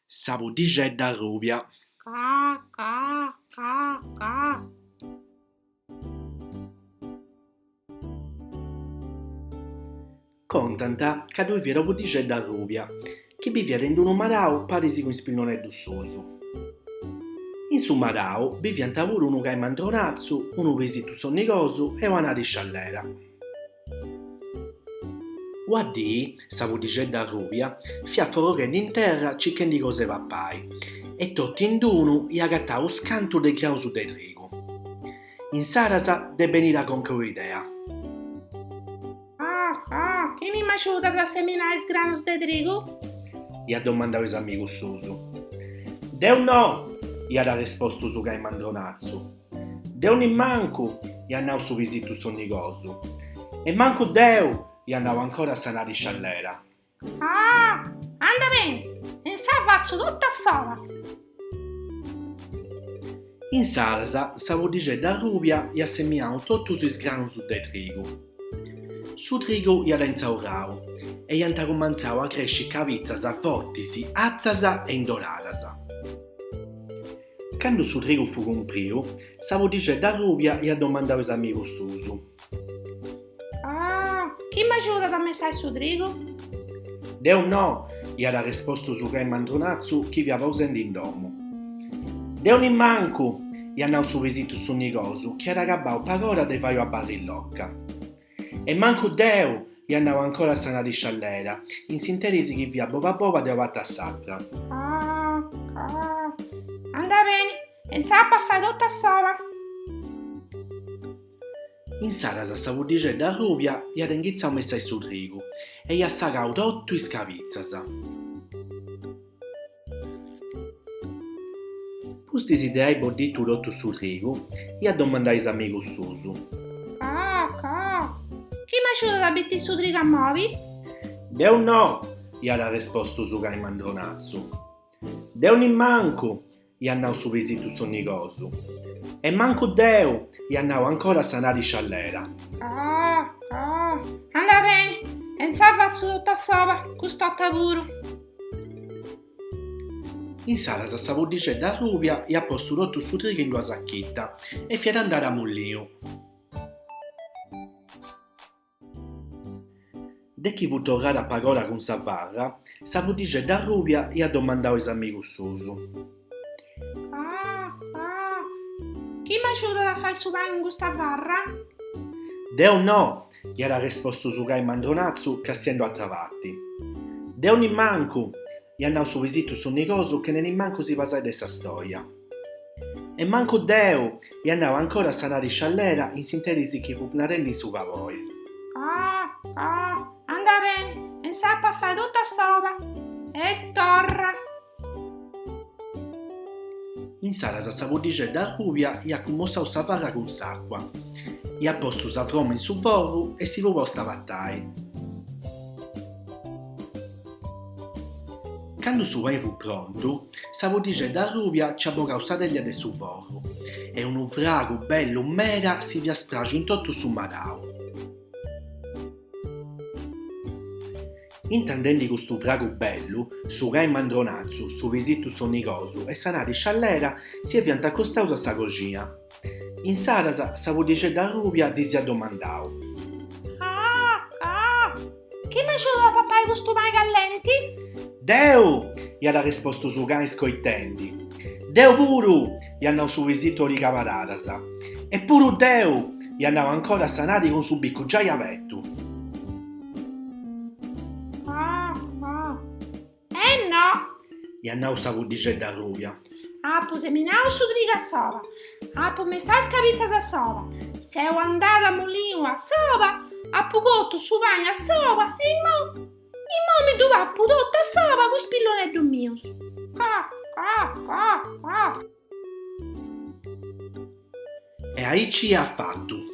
Sa puddixedda arrubia. Ca ca ca ca. Contant ca ddoi fiat una puddixedda arrubia chi biviat in unu marau paris cun is pilloneddus suus. In su marau biviant puru unu cai mandronatzu, unu pisitu sonnigosu e una anadi sciallera. Ua dì, sa puddixedda arrubia fiat forroghendi in terra circhendi cosa 'e papai e totu in d'unu iat agatau unu scantu de graus de trigu. Insaras dd'est benida a conca una idea. Ah, ah, chini m'agiudat a seminai is granus de trigu? Iat domandau is amigus suus. Deu no! iat arrespostu su cai mandronatzu. Deu nimmancu! iat nau su pisitu sonnigosu. E mancu deu! iat nau ancora s'anadi sciallera. Ah! Anda beni! Insa fatzu totu a sola! Insaras sa puddixedda arrubia iat semiau totus is granus de trigu. Su trigu iat intzaurau e iant cumantzau a cresci cabitzas fortis, atas e indoradas. Candu su trigu fut cumpriu, sa puddixedda arrubia iat domandau is amigus suus. Ah, chi m'agiudat a messai su trigu? Deu no, iat arrespostu su cai mandronatzu chi fiat pausendi in domu. Deu nimmancu, iat nau su pisitu sonnigosu chi iat agabbau pagora de fai una barrilloca. E mancu deu, iat nau ancora s'anadi sciallera, in s'interis chi fiat boba boba de una parti a s'atra. Ah, ah, anda beni, insa apu a fai totu a sola. Insaras sa puddixedda arrubia iat inghitzau a messai su trigu e iat sagau totu is cabitzas. Pustis de ai bodditu totu su trigu, iat domandau is amigus suus. Ca, ca, chi m'agiudat a bitì su trigu a movi? Deu no! iat arrespostu su cai mandronatzu. Deu nimmancu! iat nau su pisitu sonnigosu. E mancu deu! iat nau ancora s'anadi sciallera. Ah, ah, anda beni, insa fatzu totu a sola, cust'orta puru. Insaras sa puddixedda arrubia iat postu totu su trigu in d'una sachita e fiat andada a mulinu. De chi fut torrada a pag'ora cun sa farra, sa puddixedda arrubia iat domandau is amigus suus. Ah, ah, chi m'agiudat a fai su pani cun custa farra? Deu no! iat arrespostu su cai mandronatzu castiendu a atra parti. Deu nimmancu! iat nau su pisitu sonnigosu chene nimmancu si pasai de sa stoia. E mancu deu! iat nau ancora s'anadi sciallera in s'interis chi fut narendi in su caboi. Ah, ah, anda beni, insa apu a fai totu a sola. E torra! Insaras sa puddixedda arrubia iat cummossau sa farra cun s'acua, iat postu sa froma in su forru e si fut posta a patai. Candu su pani fut prontu, sa puddixedda arrubia nci at bogau sa teglia de su forru e unu fragu bellu meda si fiat spraxu in totu su marau. Intendendi custu fragu bellu, su cai mandronatzu, su pisitu sonnigosu e s'anadi sciallera si fiant acostaus a sa coxina. Insaras sa puddixedda arrubia ddis iat domandau. Ah! Ah! Chi m'agiudat a papai custu pani callenti? Deu! iat arrespostu su cai scoitendi. Deu puru! iat nau su pisitu a origa paradas. E puru deu! iat nau ancora s'anadi cun su bicu giai abertu. Ah, ah. Eh no! Iat nau sa puddixedda arrubia. Apu seminau su trigu a sola, apu messau is cabitzas a sola, seu andada a mulinu a sola, apu cotu su pani a sola e immoi, immoi mi ddu papu totu a sola cun is pilloneddus mius. Ca, ca, ca, ca. E aici iat fatu.